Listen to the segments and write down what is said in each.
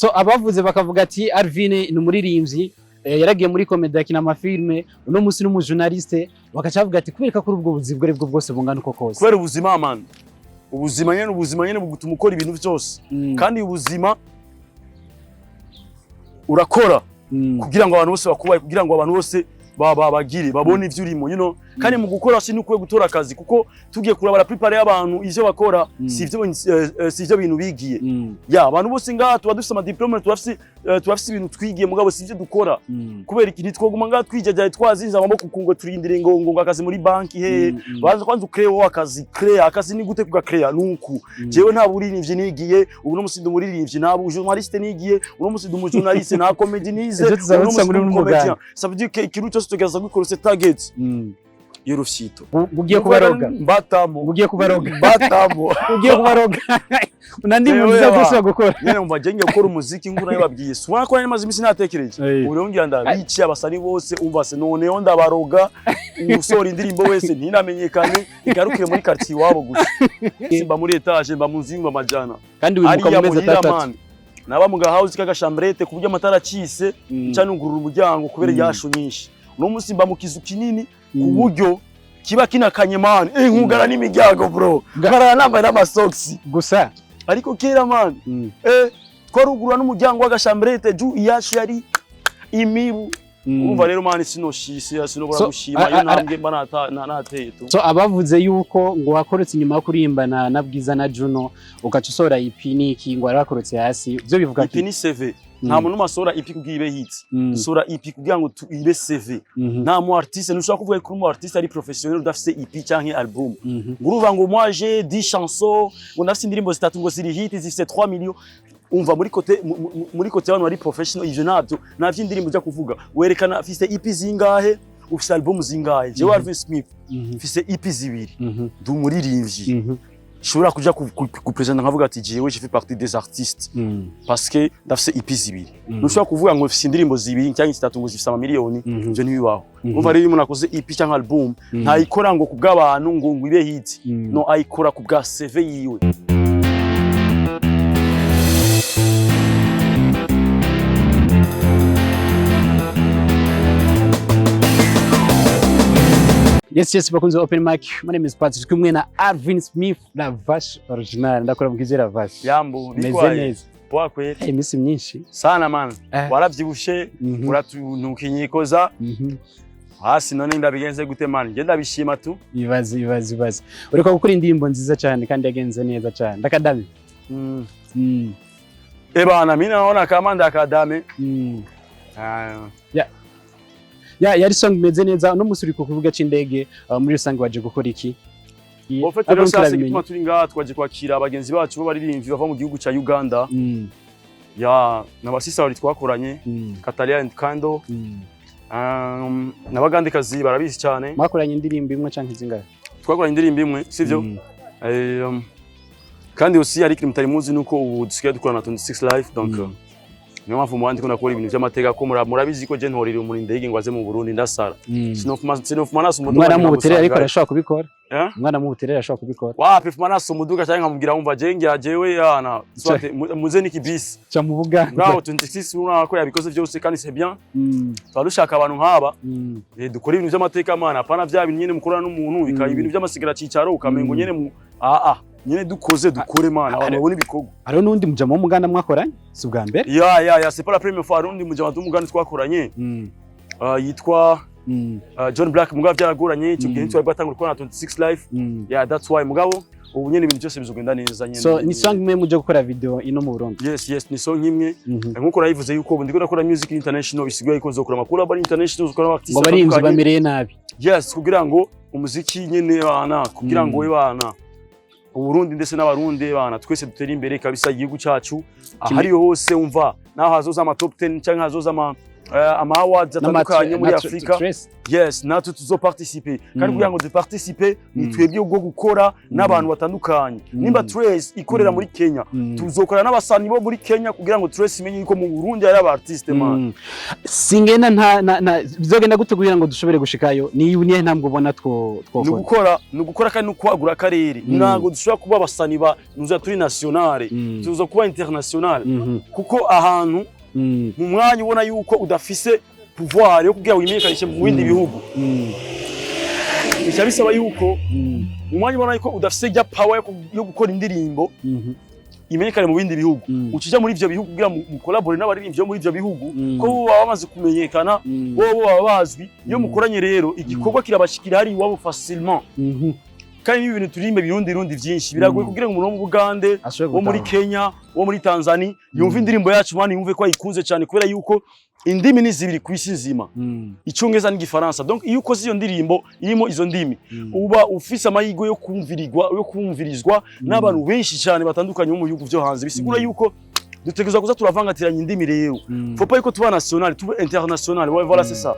So abavuze bakavuga ati Alvin ni umuririmbyi, yaragiye muri comedy, akina amafilme, uno munsi ni umujournaliste, bakaca bavuga ati kubereka kuri ubwo buzi bwo aribwo bwose bungana uko kose. Kubera ubuzima, man. Ubuzima nyene, ubuzima nyene bugutuma ukora ibintu byose. Kandi ubuzima urakora kugira ngo abantu bose bakubahe, kugira ngo abantu bose bagire babone ivyo urimo. Kandi mu gukora si nukwiye gutora akazi, kuko tugiye kuraba la plupart y'abantu ivyo bakora si ivyo bintu bigiye. Ya, abantu bose ngaha tuba dufise amadiplome, tuba dufise ibintu twigiye, mugabo si ivyo dukora. Kubera iki? Ntitwoguma ngaha twijajaye, twazinze amaboko ngo turindire ngo akazi muri banki he. Baza kwanza ukreye wowe akazi. Créer akazi ni gute? Kugakreya nuku. Jewe nta buririmbyi nigiye, ubu no musi ndi umuririmbyi, nta journaliste nigiye, uno musi ndi umujournaliste, nta comedy nize, Ejo tuzaba uno musi dusanga uri ndi n'umuganga. umucomedien. Ça veut dire que ikintu cyose tugerageza gukora, c'est target y'urufyito. Ugiye kubaroga. Mbatamo. Ugiye kubaroga. Mbatamo. Ugiye kubaroga unandi Jewe muntu uza wa. gusubira gukora. Nyene umva, je ngiye gukora umuziki nk'uko nabibabwiye. Subona ko nari maze iminsi natekereje. Ubu rero ngira ndabici abasani bose, umva se, noneho ndabaroga, usohora indirimbo wese ntinamenyekane, igarukire muri quartier iwabo gusa. Simba muri étage, mba mu nzu y'ibihumbi amajana. Kandi wimuka mu Hariya mezi muhira, 6. man, naba mu gahouse k'agachambrette ku buryo amatara acise nca nugurura umuryango kubera yashu nyinshi. Uno munsi mba mu kizu kinini ku buryo kiba kinakanye, man, nkugara n'imiryango, bro, nkarara nambaye n'amasoksi. Gusa. Ariko kera, man, twarugurura n'umuryango w'agachambrette ju iyashu yari imibu. Urumva rero, man, sinoshise, sinobora So, gushima iyo ntambwe mba nateye tu. So abavuze yuko ngo wakorotse inyuma yo kurimbana na Bwiza na Juno, ugaca usohora EP niki, ngo warakorotse hasi, byo bivuga EP ki? ni CV. Nta muntu n'umwe asohora EP kugira ibe hit. Usohora EP kugira ngo ibe CV. Nta mu artiste, ntushobora kuvuga ko uri mu artiste ari professionnel udafise EP canke album. Ngo uruvuga ngo moi j'ai 10 chansons, ngo ndafise indirimbo zitatu ngo ziri hit, zifise 3 millions. Umva, muri côté muri côté y'abantu bari professionnel, ivyo ntabyo, nta vy'indirimbo ujya kuvuga. Werekana afise EP zingahe, ufise album zingahe. Jewe Alvin Smith mfise EP zibiri, ndi umuririmbyi, nshobora kuja kupresenta nkavuga ati jewe je fais partie des artistes parce que ndafise EP zibiri. Ntushobora kuvuga ngo mfise indirimbo zibiri cyangwa zitatu ngo zifise amamiliyoni. Ivyo ntibibaho. Umva rero, iyo umuntu akoze EP cyangwa album, ntayikora ngo kubw'abantu ngo ibe hit. No, ayikora ku bwa CV yiwe. Yes, bakunze Open Mic. My name is Patrick, kumwe na Alvin Smith, La Vache Original. Ndakora mubwize La Vache. Yambo. Meze Bitwaye neza. Poa kweli. Iminsi myinshi. Sana, man. Waravyibushe, uratunukinyikoza hasi. None ndabigenze gute, man? Nje ndabishima tu. Ibaze, ibaze, ibaze. Ureka gukora indirimbo nziza cyane kandi yagenze neza cyane. Ndakadame. Ebana, mimi naona kama ndakadame. Ah. Ya, yari song imeze neza. Uno musi uri ku kibuga c'indege, muri rusange waje gukora iki? En fait, rero sasa igituma turi ngaha, twaje kwakira abagenzi bacu b'abaririmbyi bava mu gihugu ca Uganda. Ya, n'abasisa bari twakoranye, Katalia and Kando. N'abagandikazi barabizi cyane. Mwakoranye indirimbo imwe canke zingahe? Twakoranye indirimbo imwe, sivyo? Kandi aussi hari ikintu mutari muzi, nuko ubu dusigaye dukorana na 26 Live, donc niyo mpamvu mu bandi ko nakora ibintu by'amateka, ko murabizi ko je ntorira umuntu indege ngo aze mu Burundi, ndasara. Sinofuma nasa umuduga. Umwana mu buterere ariko arashobora kubikora. Eh? Umwana mu buterere arashobora kubikora. Wapi, fuma nasa umuduga cyangwa nkamubwira wumva je ngira jewe yana soit muze niki bisi. Ca mu Buganda. Ngaho 26 urabona ko yabikoze byose kandi c'est bien. Tuba dushaka abantu nk'aba, dukora ibintu by'amateka, mana, apana bya bintu nyene mukorana n'umuntu bikaba ibintu by'amasigara cicaro, ukamengo nyene mu nyene dukoze dukore, mana, abantu babone ibikorwa. Hariho n'undi mujama w'umuganda mwakoranye, si ubwa mbere? Ya, c'est pas la première fois. Undi mujama w'umuganda twakoranye, yitwa John Black, mugabo byaragoranye icyo gihe, ntitwari bwatangura gukorana na 26 Live. Yeah, that's why, mugabo ubu nyene ibintu byose bizogenda neza nyene. So ni song imwe muje gukora video ino mu Burundi? Yes, ni song imwe. Nkuko nayivuze yuko ubu ndiko nakora music international, bisigaye ko nzokora amakuru aba international, nzokora artiste Ngo barinzi bamereye nabi. Yes, kugira ngo umuziki nyene bana, kugira ngo we bana Uburundi ndetse n'Abarundi bana twese dutere imbere kabisa, igihugu cyacu ahariyo hose. Umva, naho hazoza ama top 10 cyangwa hazoza ama ama awards atandukanye muri Afrika. Trace. Yes, natwe tuzoparticipe kandi kugira ngo duparticipe ni twebwe ubwo gukora n'abantu batandukanye. Nimba Trace ikorera muri Kenya, tuzokora n'abasani bo muri Kenya kugira ngo Trace imenye yuko mu Burundi hari aba artiste, man. Singena nta na bizogenda gute kugira ngo dushobore gushikayo? Ni nihe ntambwe ubona two Ni twokora? ugukora, ni ugukora kandi no kwagura akarere. Ntabwo dushobora kuba abasani ba nuza turi nationale, tuza kuba international, kuko ahantu mu mwanya ubona yuko udafise pouvoir yo kugira ngo wimenyekanishe mu bindi bihugu, bica bisaba yuko mu mwanya ubona yuko udafise rya power yo gukora indirimbo imenyekane mu bindi bihugu, ucija muri ivyo bihugu kugira mukolabore n'abaririmbyi bo muri ivyo bihugu, ko bo baba bamaze kumenyekana, bo baba bazwi. Iyo mukoranye rero, igikorwa kirabashikira hari iwabo facilement. Kandi ibi bintu turirimba birundi rundi vyinshi biragoye kugira ngo umuntu wo mu Bugande, ashobore wo muri gutaha. Kenya, wo muri Tanzania yumve indirimbo yacu, man, yumve ko ayikunze cyane, kubera yuko indimi ni zibiri ku isi nzima, Icyongereza n'Igifaransa. Donc iyo ukoze iyo ndirimbo irimo izo ndimi, uba ufise amahirwe yo kumvirirwa, yo kumvirizwa n'abantu benshi cyane batandukanye bo mu bihugu vyo hanze. Bisigura yuko dutegerezwa kuza turavangatiranya indimi rero. Faut pas yuko tuba national, tuba international. Ouais, voilà, c'est ça.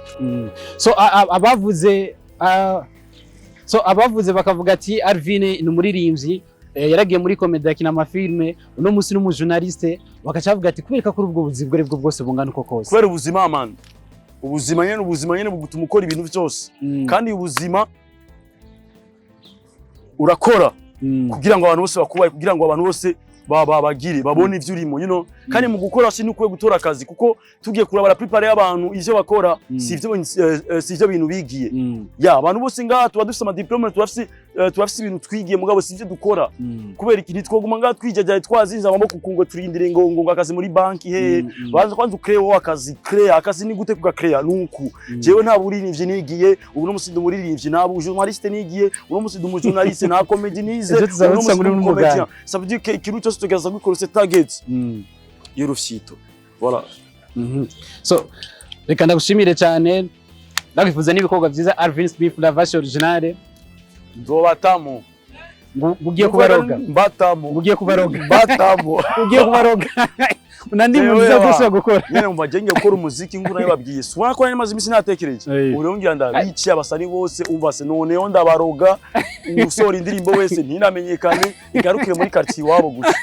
So abavuze bakavuga ati Alvin ni umuririmbyi, yaragiye muri comedy, akina amafilme, uno munsi ni umujournaliste, bakaca bavuga ati kubera ko ubwo buzi bwo aribwo bwose bungana uko kose? Kubera ubuzima, man. Ubuzima nyene, ubuzima nyene bugutuma ukora ibintu byose. Kandi ubuzima urakora kugira ngo abantu bose bakubahe, kugira ngo abantu bose bagire babone ivyo urimo. Kandi mu gukora si nukwiye gutora akazi, kuko tugiye kuraba la plupart y'abantu ivyo bakora si ivyo bintu bigiye. Ya abantu bose ngaha tuba dufise amadiplome, tuba dufise ibintu twigiye, mugabo si ivyo dukora. Kubera iki? Ntitwoguma ngaha twijajaye, twazinze amaboko ngo turindire ngo akazi muri banki he. Banza kwanza ukreye wowe akazi. Créer akazi ni gute? Kugakreya nuku. Jewe nta buririmbyi nigiye, ubu no musi ndi umuririmbyi, nta journaliste nigiye, uno musi ndi umujournaliste, nta comedy nize, Ejo tuzaba uno musi dusanga ndi uri n'umuganga. umucomedien. Ça veut dire que ikintu cyose tugerageza gukora, c'est target y'urufyito, voilà. So reka ndagushimire cyane, ndakwifuza n'ibikorwa byiza, Alvin Smith, la vache originale. Nzobatamo. Ngo ugiye kubaroga. Mbatamo. Ngo ugiye kubaroga. Mbatamo. Ugiye kubaroga nandi Ewe muntu wa. uzadusaba gukora. Nyene umva, je ngiye gukora umuziki nk'uko nayo babwiye, si ubona ko nari maze iminsi natekereje. Ubu rero ngira ndabiciye abasani bose, umva se, noneho ndabaroga, usohora indirimbo wese ntinamenyekane, igarukire muri quartier iwabo gusa.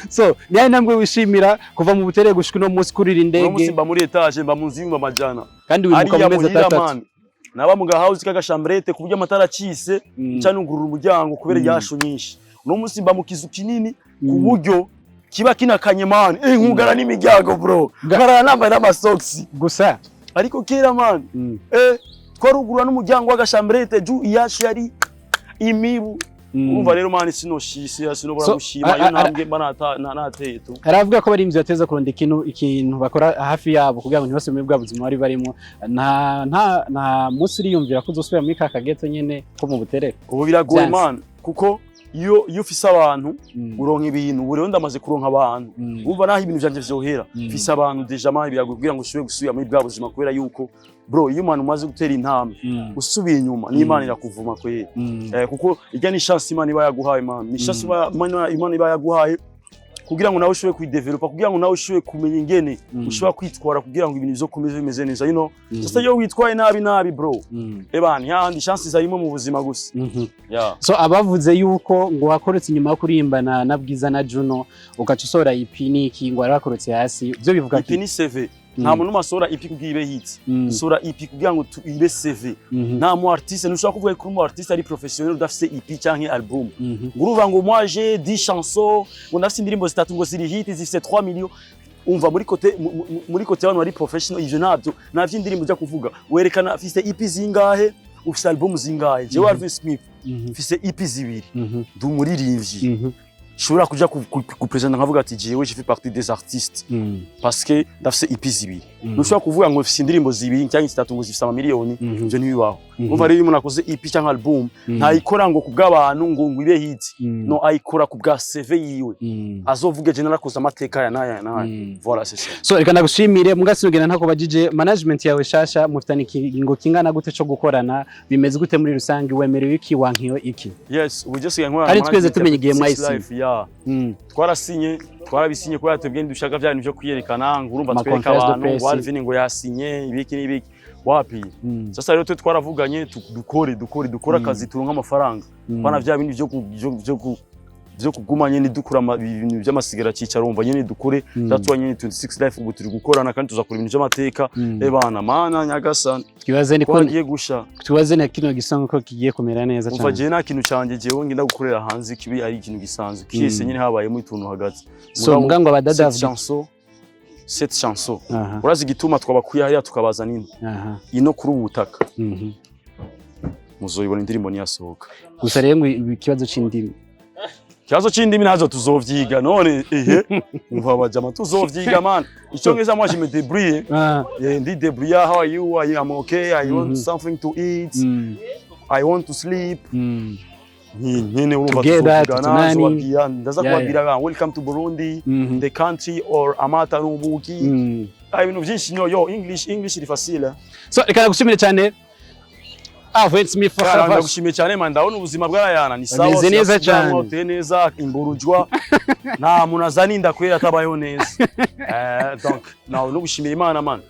So niyahe ntambwe wishimira kuva mu butere gushika uno munsi kurira Uno munsi indege? mba muri étage, mba mu nzu y'ibihumbi amajana. Kandi wimuka mu Hariya mezi muhira, 6. man, naba mu gahouse k'agachambrette ku buryo amatara acise nca nugurura umuryango kubera yashu nyinshi. Uno munsi mba mu kizu kinini ku buryo kiba kinakanye, man, nkugara n'imiryango, bro, nkarara nambaye n'amasocks. Gusa. Ariko kera, man, twarugurura n'umuryango w'agachambrette ju iyacu yari imibu. Urumva rero, man, sinoshise, sinobora So, gushima iyo ntambwe mba nateye tu. Haravuga ko bari bateza kurunda ikintu bakora hafi yabo kugira ngo ntibasubire muri bwa buzima bari barimo. Nta munsi uriyumvira ko uzosubira muri ka kageto nyene ko mu buterere? Ubu biragoye, Vyanse. man, kuko iyo ufise abantu uronka ibintu. Ubu rero ndamaze kuronka abantu. Urumva naho ibintu vyanje vyohera, mfise abantu déjà, man, biragoye kugira ngo ushobore gusubira muri bwa buzima, kubera yuko, bro, iyo umuntu umaze gutera intambwe, usubiye inyuma n'Imana irakuvuma kweri. Kuko irya ni chance Imana iba yaguhaye, man, ni chance Imana iba yaguhaye kugira ngo nawe ushobore kwidevelopa, kugira ngo nawe ushobore kumenya ingene ushobora kwitwara kugira ngo ibintu bizokomeze bimeze neza. Sasa iyo witwaye nabi nabi, bro, ebana yandi chance zarimo mu buzima gusa. Yeah. So abavuze yuko ngo wakorotse inyuma yo kurimbana na Bwiza na Juno, ugaca usohora EP niki, ngo warakorotse hasi, byo bivuga EP ki? ni CV. Nta muntu n'umwe asohora EP kugira ibe hit. Usohora EP kugira ngo ibe CV. Nta mu artiste, ntushobora kuvuga ko uri mu artiste ari professionnel udafise EP canke album. Ngo uruvuga ngo moi j'ai 10 chansons, ngo ndafise indirimbo zitatu ngo ziri hit zifise 3 millions. Umva, muri côté y'abantu bari professionnel, ivyo ntabyo indirimbo ujya kuvuga. Werekana afise EP zingahe, ufise album zingahe. Jewe Alvin Smith mfise EP zibiri, ndi umuririmbyi nshobora kuja kupresenta nkavuga ati jewe je fais partie des artistes parce que ndafise EP zibiri. Ntushobora kuvuga ngo mfise indirimbo zibiri cyangwa zitatu ngo zifise amamiliyoni. Ivyo ntibibaho. Umva rero, iyo umuntu akoze EP cyangwa album, ntayikora ngo kubw'abantu ngo ibe hit. No, ayikora ku bwa CV yiwe, azovuge je narakoze amateka ya naya naya. Voilà, c'est ça. So reka ndagushimire, mugasinugena ntako bajije management yawe shasha, mufitanye ikiringo kingana gute cyo gukorana? Bimeze gute muri rusange? Wemerewe iki, wankiwe iki? Yes, ubu je sigaye nkorana Kandi na twese management tumenye ya igihe Six mwayisinye. Life, yeah. Twarasinye. Twarabisinye kubera twebwe ntidushaka vya bintu vyo kwiyerekana, ngo urumva Ama twereka conférence de abantu ngo presse. Alvin ngo yasinye ibiki n'ibiki, wapi. Sasa rero twe twaravuganye, dukore akazi, turonke amafaranga, bana vya bintu vyo kuguma nyene dukura ibintu vy'amasigara cicaro, wumva nyene dukore. That's nyene 26 Life ubu turi gukorana kandi tuzakora ibintu vy'amateka. Ebana mana nyagasani. Twibaze ni ko Twagiye gusha. Twibaze na kino gisongo ko kigiye kumera neza Umva, cyane. jewe nta kintu canje jewe ngenda gukorera hanze kibi ari ikintu gisanzwe kiyese nyene habayemo utuntu hagati. So Mugabo, muga ngo abadada cette chanson, urazi igituma twabakuye hariya tukabazana ino ino kuri ubu butaka? Muzoyibona indirimbo niyasohoka. Gusa rero ngo ikibazo c'indimi. Ikibazo c'indimi nazo tuzovyiga none, ehe, umva bajama, tuzovyiga man. Icyongereza moi je me débrouille. Ndi débrouille. How are you? I am okay. I want something to eat. I want to sleep. Nyene urumva Together, tuzovugana, tutunani. nzobabwira, ndaza kubabwira welcome to Burundi, the country or amata n'ubuki. Ah, ibintu byinshi nyo yo English, English iri facile. So reka nagushimire cyane, Alvin Smith. Cara, ndagushimiye cyane man, ndabona ubuzima bwarayana ni sawa. Bameze neza cyane. Uteye neza imburujwa, nta muntu azana inda kwera atabayeho neza. Donc nawe no gushimira Imana man.